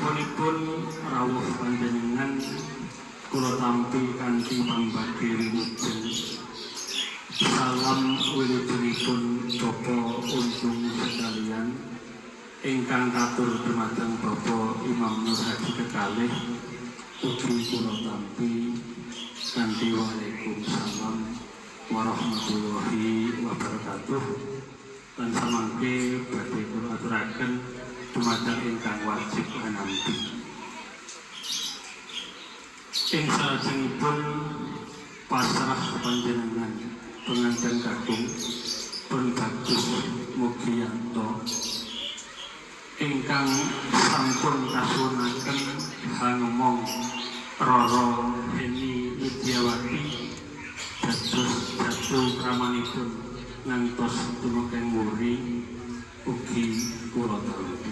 Sasampunipun rawuh panjenengan kula tampi kanthi pambagi wilujeng. Salam wilujengipun Bapak Untung sekalian ingkang katur dumateng Bapak Imam Nur Hadi kekalih ugi kula tampi kanthi waalaikumsalam warahmatullahi wabarakatuh. Lan samangke badhe kula aturaken dumateng ingkang wajib anampi. Ing salajengipun pasrah panjenengan penganten kakung pun Bagus Mugiyanto ingkang sampun kasuwunaken hangemong Roro Heni Widyawati dados jatuh kramanipun ngantos tumekeng wuri ugi kula tampi.